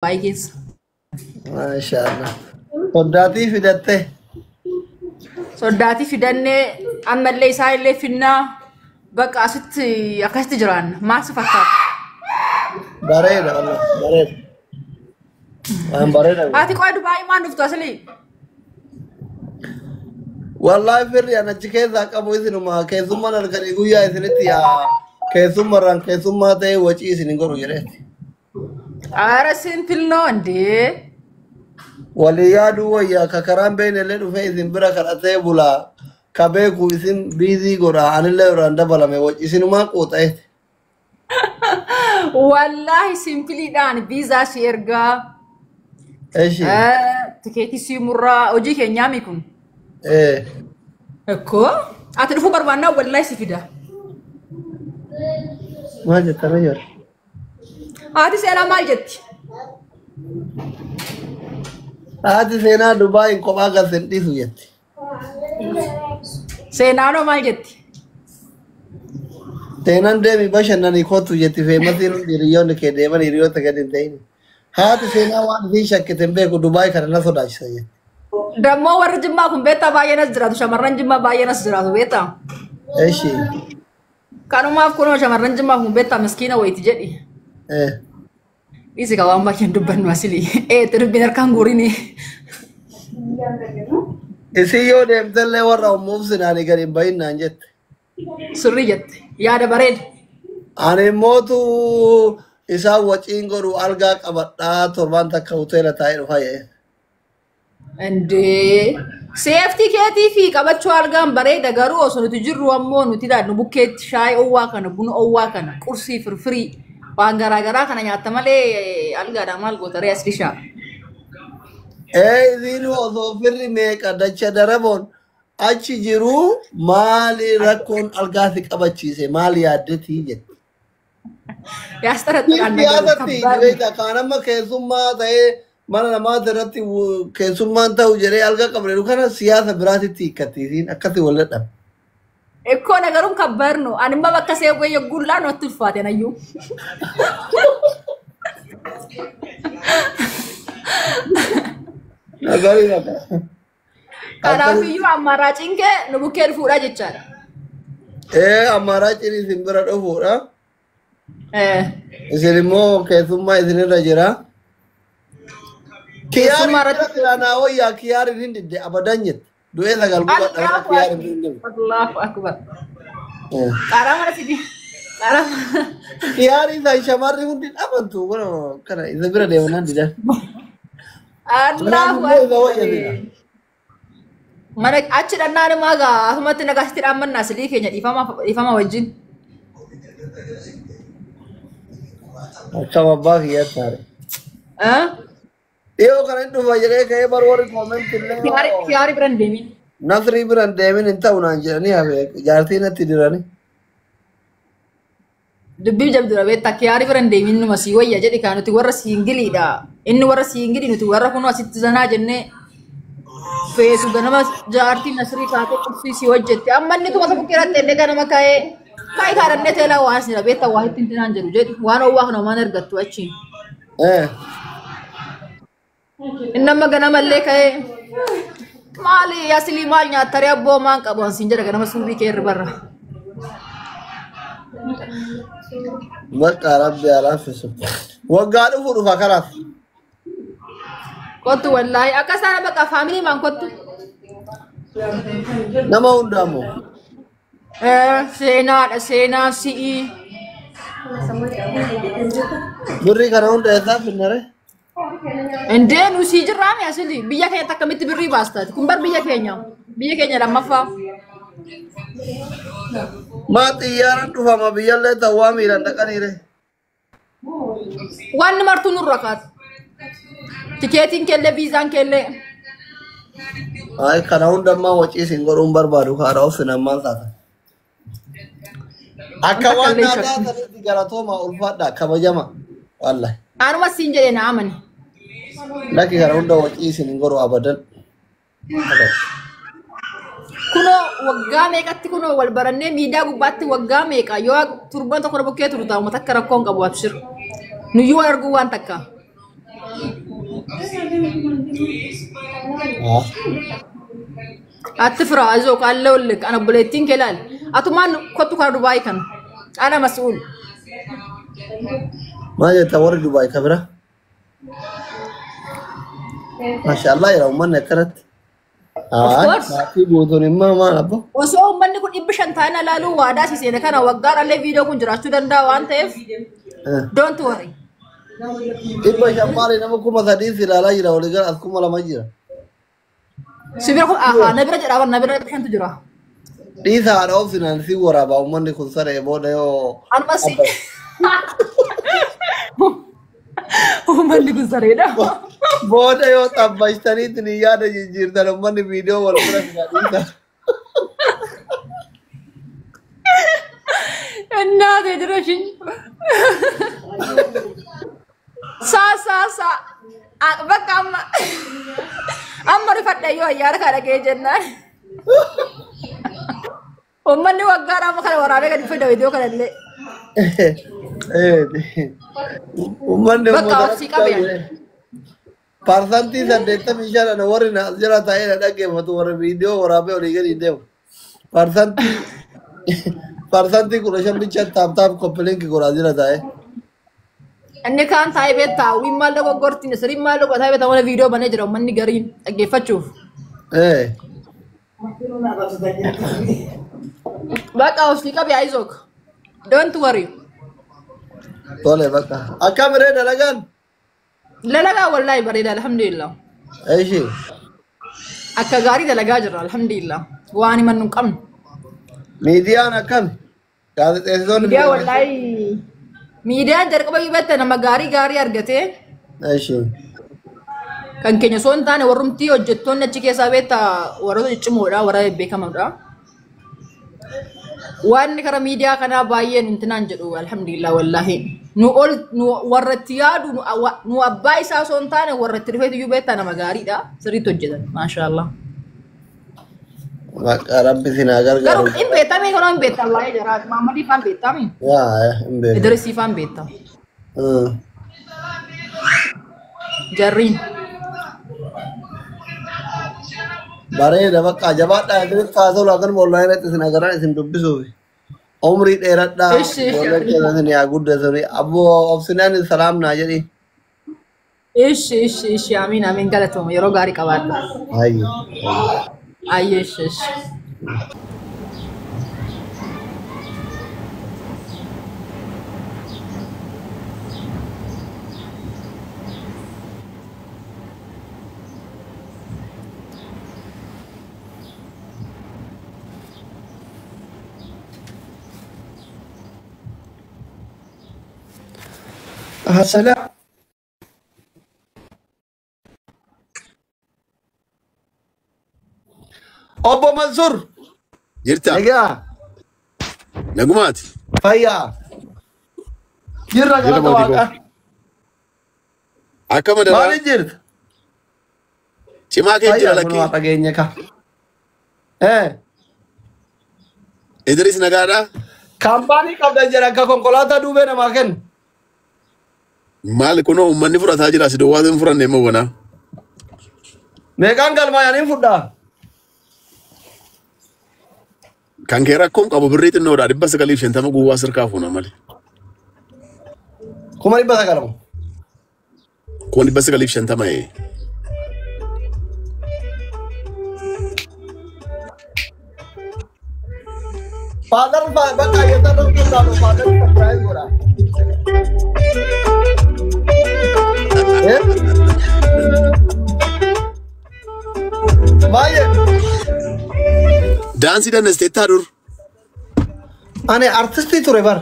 Dubaayii keessa. Maashaallah. Soddaatii fidatte. Soddaatii fidannee ammallee isaa illee finnaa bakka asitti akkasitti jiraanna. Maal si fakkaata? Bareeda wallah bareeda. Waan bareeda. Ati qoy Dubaayii maan dhuftu asilii? Wallahi firri an achi keessaa qabu isinuma keessummaan halkanii guyyaa isinitti yaa keessummarraan keessummaa ta'ee wacii isin hin godhu jedheeti. Ara simple ነው እንዴ? Walii yaaduu wayyaa ka karaan beekne illee dhufee isin bira kadhatee bulaa ka beeku isin biizii godha anillee irraan dabalame waci isinumaa quuxa'eeti. Wallahi simpiliidhaan viizaa si ergaa, Eshi. Tikeetii si murraa hojii keenyaa mi kun. Ee. Ekkoo ati dhufuu barbaannaa wallahi si fida. Maal jettanii jiru? Haati seenaa maal jetti? Haati seenaa Dubaayin kophaa galteen dhiisu jetti. Seenaanoo maal jetti? Seenaan deemi bashannanii kottu jetti feemasiin hundi hiriyoonni kee deeman hiriyoota gadi hin ta'in. Haati seenaa waan isiin shakkite hin beeku Dubaay kana na sodaachisa jetti. Dammoo warri Jimmaa kun beektaa baay'een as jiraatu shamarran Jimmaa baay'een as jiraatu beektaa. Eshi. Kanumaaf kunoo shamarran Jimmaa kun beektaa miskiina wayiiti jedhi. Eh. Dhiisi ka waan baay'een dubbannu asilii. Ee itti dubbiin harkaan guurini. Isin yoo deemtellee warra ummuuf sinaanii gadi hin bahin naan jette. Sirrii jette. Yaada bareeda. Ani immootu isaan waciin godhu algaa qabadhaa torbaan takka hoteela taa'ee dhufa jee. እንዴ safety keetii fi qabachuu algaan bareeda garuu osoo nuti jirru ammoo nuti nu bukkeetti shaayii owwaa kana buna owwaa kana qursii firfirii waan garaagaraa kana nyaatta malee algaadhaan maal goota ree as dishaa. Ee isiin osoo firri meeqa dacha daraboon achi jiru maali rakkoon algaa si qabachiise maal yaaddetii jette. ያስጠረጥራል ነገሩ Siyaasatti ከባድ ነው። beektaa kaan amma keessummaa ta'ee mana namaati irratti keessummaan ta'u jedhee algaa qabne kana siyaasa biraatitti hiikkatti isiin akkasi wal dadhabe. እኮ ነገሩን ከባድ ነው። Anima bakka seewwee yogguullaan natti ulfaate nayyuu. Nagarii nagaa. Kanaafiyyuu ammaaraaciin kee nu bukkee dhufuudha jechaadha. Ee ammaaraaciin isin bira dhufuudha. Eh, Isin immoo keessummaa isinirra jira. Kiyaarin Keessummaa bira irratti silaanaa wayyaa kiyaarin hin didde abadan jette. Du'ee sagal gubadha Allahu kiyaarin hin didde. Allahu akbar. Qaraa mana sidi. Qaraa. Kiyaarii isaan shamarri hundi dhabantu kana isa bira deemanaan didan. Kanaaf Allahu immoo isa wayya akbar. sila. Mana achi dhannaan immoo egaa asumatti nagaasitti dhaammannaa silii keenya dhiifama dhiifama wajjin. Akkam abbaa kiyyaa taare. Eh? Dhiyoo kana hin dhufa jedhee ka'ee bar warri koomenti illee Kiyaarii kiyaarii bira hin deemin. Nasrii bira hin deemin hin ta'u naan jedhanii hafe jaartii natti diranii. Dubbii jabduudha beektaa kiyaarii bira hin deemin numa sii wayya jedhi kaa nuti warra siingiliidha. Inni warra siingilii nuti warra kunoo asitti zanaa jennee feetu ganama jaartii Nasrii kaatee qursii sii hojjette. Amma inni tuma isa bukkeeratti illee ganama ka'ee ka'ee kaadhannee teelaa waan isin beektaa waa itti hintinaan jedhu jedhi waan owwaa kana homaan argattu achiin. Eh. Inni amma ganamallee ka'ee maali asilii maal nyaattaree abboo maan qabu ansiin jedha ganama suurrii kee irra barra. Bakka rabbi haa laaffisu. Waggaa dhufu dhufa kanaaf. Kottu wallaahi akka isaan bakka family maan kottu. Nama hundaa moo? Eh, seenaadha seenaa si'ii. Birrii kana hunda eessaa finnare? እንዴ nu sii jirraami asili biyya keenyatti akkamitti birrii baastaati kun bar biyya keenya biyya keenya lammaffaa. Maa xiyyaaraan dhufama biyyallee ta'uu miilaan dhaqaniire. Wanni martuu nurra kaatu. Tikeetiin keellee viizaan keellee. Ay kana hunda ammaa wacii isin godhuun barbaadu kaadha of sinammaan taata. Akka Wanta waan kallee naataa shakku. sanitti galatooma ulfaadha kabajama. Wallahi. Anuma siin jedhee na amani. Lakki kana hunda wacii isin hin godhu abadan. Kunoo waggaa meeqatti kunoo wal barannee miidiyaa gubbaatti waggaa meeqa yoo turban tokko bukkee turu taa'u takka rakkoon qabu abshir. Nuyyuu wal arguu waan takka. Ati fira azoo kalleullik ana obboleettiin kee laal. Atumaan kottu karaa Dubaay kana. Ana mas'uul. Maal jetta warri Dubaay ka bira? Maashaallah jira uummanni akkanatti. Of course. Maatii guutuun immoo maal abbo? Osoo uummanni kun 500 ta'an ilaaluu waadaa si seene kana waggaadhaallee viidiyoo kun jiraachuu danda'a waan ta'eef don't worry. 500 maali nama 3000 si ilaalaa jira walii gara as 2000 jira. Si bira kun ahaa na bira jedhaa na bira 500tu jira. Dhiisa haadha obsinaan si waraaba uummanni kun saree booda yoo. Anuma si. Uummanni kun sareedha. Booda yoo xabbashtaniitti ni yaada jijjiirtan uummanni viidiyoo wal bira fida dhiisa. እናቴ ድረሽኝ። ሳ ሳ ሳ በቃ amma amma rifadha yoo ayyaana kana ga'e jennaan. Uummanni waggaadha amma kana waraabee gadi fida viidiyoo kanallee. Uummanni Bakka obsii qabe. 85% ana warri na as jala taa'ee na dhaggeeffatu warra viidiyoo waraabee olii gadi deemu. 15% bicha tap tap copy link godhaa jira taa'ee. Inni kaan taa'ee beektaa wiin maal dogoggortiin siriin maal dogoggortaa taa'ee beektaa mana viidiyoo banee jira uummanni gariin dhaggeeffachuuf. Bakka obsii qabe Isaac. Don't worry. Tole bakka. Akkam ree dalagaan? Dalagaa wallaahi bareeda alhamdulillah. Eeshi. Akka gaarii dalagaa jirra alhamdulillah. Waan himannu hin qabnu. Miidiyaan akkami? Gaazexeessitoonni Miidiyaa wallaahi miidiyaan jalqaba beektaa nama gaarii gaarii argatee Eeshi. kan keenya osoo hin taane warrumti hojjettoonni achi keessaa beektaa warroota ciccimoodha warra beekamoodha. Waan karaa miidiyaa kanaa baay'een intinaan jedhu alhamdulillah wallaahi. Nu ol nu warra itti yaadu nu abbaa isaa osoo hin taane warra itti dhufeetu iyyuu beektaa nama gaariidha. Sirriitti hojjetan maashaallah. Bakka rabbi si naa gargaaru. Garuu hin beektamee kanoo hin beektaa waa'ee jaraati. Maammadii faan beektamee? Yaa hin beeku. Idrisii faan beektaa. Jarriin. Bareeda bakka jabaadhaa isinitti haasa'u akkanuma onlaayinatti isin agaraan isin dubbisuuf. Umrii dheeradhaa. Ishi, ishi. Ijoolleen keessan isin yaa guddisanii. Abboo obsinaan salaam naa jedhi. Ishi ishi ishi amiin amiin galatooma yeroo gaarii qabaadha. Hayyi. Ayyee ishi ishi. Hasala. Obbo Mansur. Jirta. Egaa. Nagumaati. Fayyaa. Jirra Jirra galata mootii koo. waaqaa. Akkama daraa. Maaliif jirta? Cimaa kee jira Fayyaa kun lakkii. waa dhageenya ka. Idris nagaadhaa. Kaampaanii qabda jedha akka konkolaataa duubee namaa kennu. Maali kunoo uummanni fudhataa jira si duwwaatu hin fudhanne immoo banaa. Meeqaan galmaayanii fudhaa? Kan kee rakkoon qabu birrii xinnoodha 950 guwwaa sirkaa fuuna malee. 900,000. 950,000 ee. Father bakka ayyaata dhokkuudhaan father surprise godha. Eh? Baay'ee. Daansii dandeesteettaa dur. Ani artistii ture bar.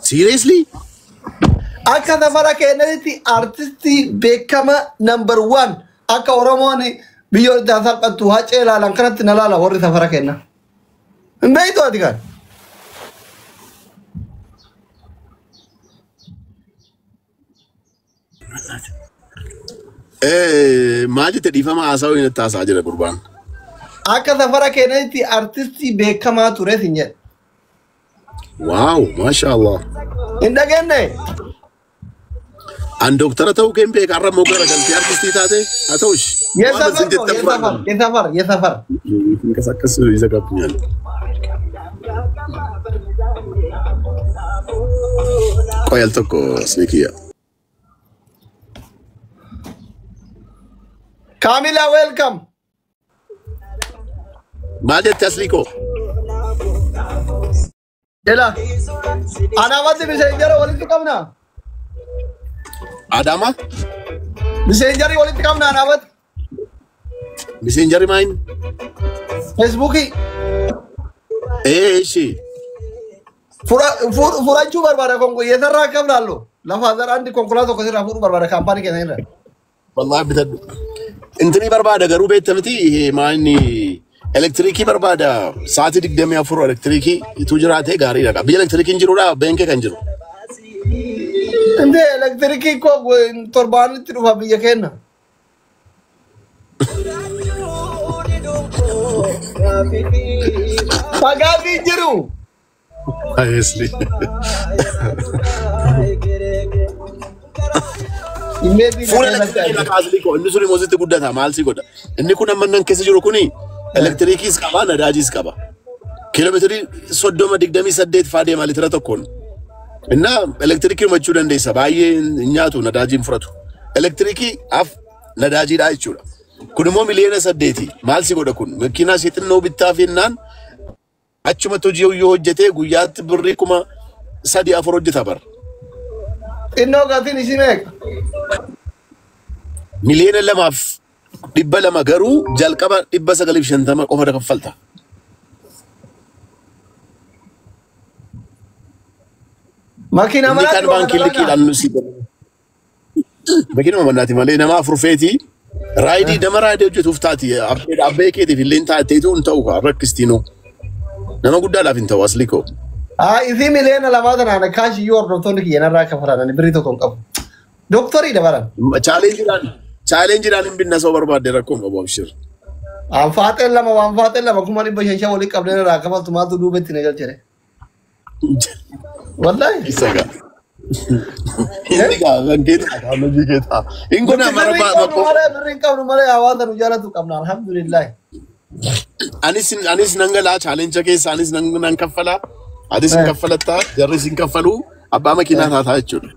Seriously? Akka safara keenyatti artistii beekama number one akka Oromoon biyyoota salphattu hacee ilaalan kanatti na laala warri safara keenya. Hin beektu ati kan? Maal jette dhiifama haasa'uu inni haasaa jira gurbaan. Akka safara keenyatti artistii beekamaa ture sin jedhe. Wow, maasha Allah. Hin dhageenye? An dooktara ta'uu keen beeka har'a immoo garagaltee artistii taate haa ta'ush. Waan የሰፈር isin ነው jettan የሰፈር fudhadhu. የሰፈር የሰፈር ሲንቀሳቀስ ይዘጋብኛል። ቆይ al tokko ስኔክያ ካሚላ ዌልካም። maal jette asliikoo? ሌላ አናባቲ ሚሴንጀር ወሊtti qabna. Adaamaa Miseenjarii walitti qabna anaabatti. miseenjarri maayin? Feesbuukii Ee ishi furachuu barbaada eessarraa akkam laallu lafa አንድ konkolaataa tokko sirraa fuudhuu barbaada kaampaanii keessa irra. Wallahi bitadhu. Intini barbaada garuu beekta miti ይሄ maayini elektirikii barbaada sa'aatii 24 elektirikii ituu jiraatee gaariidha. Biyya elektirikiin jirudha beenkee kan jiru. እንዴ elektirikii koo torbaanitti dhufa biyya keenya. Fagaatiin jiru. Ayesli. Immeetii Fuula elektirikii lafa asli koo inni suni moozitti guddata maal si godha. Inni kun amma nan keessa jiru kuni elektirikiis qaba nadaajiis qaba. Kiiloomeetirii 30 28 faa deema litira tokkoon. እና elektirikii hubachuu dandeessa baay'ee hin nyaatu nadaajiin fudhatu. Elektirikii af nadaajiidha jechuudha. Kun immoo miliyoona 8 maal si godha kun makiinaa si xinnoo bittaa fi innaan achumatti hojii yoo hojjetee guyyaatti birrii 3,000 4,000 hojjeta bara. Xinnoo gatiin isii meeqa? 2,200,000 garuu jalqaba 950 qofa kaffalta. Makiinaa Inni manaati kaan moo baankii kan liqiidhaan nu si makiinuma manaati malee nama afur feeti raayidii nama raayidii hojjetuuf taati abbee keetiif illee taateetu hin ta'u kaa rakkistiinuu nama guddaadhaaf hin ta'u asli koo. Isii miliyoona 2 tanaan kaashiyyuu hordoftoonni kiyya narraa kafalan ani birrii tokko hin qabu. Dooktarii dabalan. Chaalenjiidhaan hin binna soo barbaadde rakkoo hin qabu abshir. Waan faaxeen lama waan faaxeen lama 500,000 walii qabdee irraa kafaltu maaltu duubatti na galchere. Wallahi. Isa gaa. Inni gaa kan kee ta'a kan hojii kee ta'a. Hin Nuti godhaa mara birrii hin qabnu bakkoo. malee birrii hin qabnu malee hawaasa nu jaalatu qabna alhamdulillah. Anis nan galaa chaalenja keessa anis nan kaffalaa. Atis hin kaffalattaa jarris hin kaffaluu abbaa makiinaa taataa jechuudha.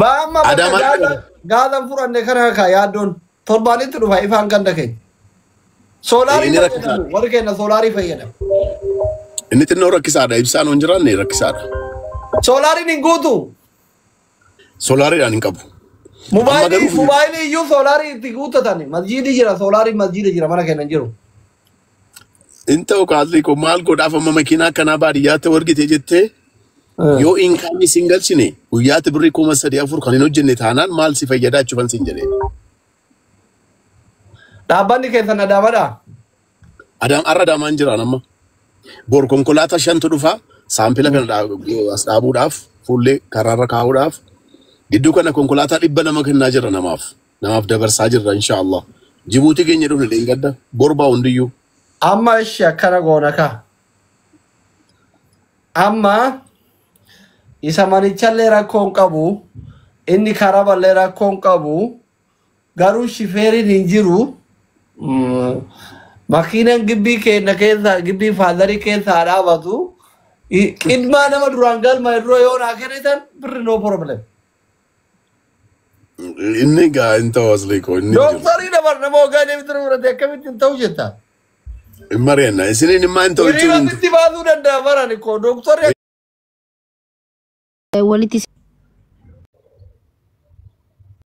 Baamma bakka Adaamaan gaazan fudhanne kana kaa yaaddoon torbaanitti dhufa ifaan ganda keenya. Soolaarii Inni rakkisaadha. fayyadamu warri keenya soolaarii fayyadamu. Inni xinnoo rakkisaadha. Ibsaan hin jiraanne rakkisaadha. Soolaariin hin guutu. Soolaariidhaan hin qabu. Amma Mobaayilii garuu mobaayilii iyyuu soolaarii itti guuttatani. Masjiidi jira soolaarii masjiida jira mana keenya hin jiru. Hin ta'u kaalli koo maal godhaaf amma makiinaa akkanaa baadiyyaatti wargite jettee yoo inkaamii siin galchine guyyaatti birrii 3,000 4,000 kan hin hojjenne taanaan maal si fayyadaa jechuufan siin jedhee. Dhaabbanni keessan Adaamadhaa? Adaam har'a Adaamaan jiraan amma. Bor konkolaataa shantu dhufa saampila kana as dhaabuudhaaf fuullee karaarra kaa'uudhaaf gidduu kana konkolaataa 200 kennaa jirra namaaf dabarsaa jirra inshaallah. Jibuutii keenya dhufne dheengadda borbaa hundiyyuu. Amma ishi akkana goona kaa. Amma isa manichallee rakkoo hin qabu. Inni karaballee rakkoo hin qabu. Garuu shifeeriin hin jiru. Makiinaan gibbii keenya keessa gibbii faazarii keessa haa dhaabatu. Qidmaa nama duraan galma irra yoo naa kennitan birri no problem. Inni gaa hin ta'u asli koo inni hin jiru. Dooktarii dabar nama waggaa deemtu fudhate akkamitti hin ta'u jetta. Hin mari'anna isiniin immaa hin ta'u Hiriira jechuun sitti baasuu danda'a baran koo dooktarri walitti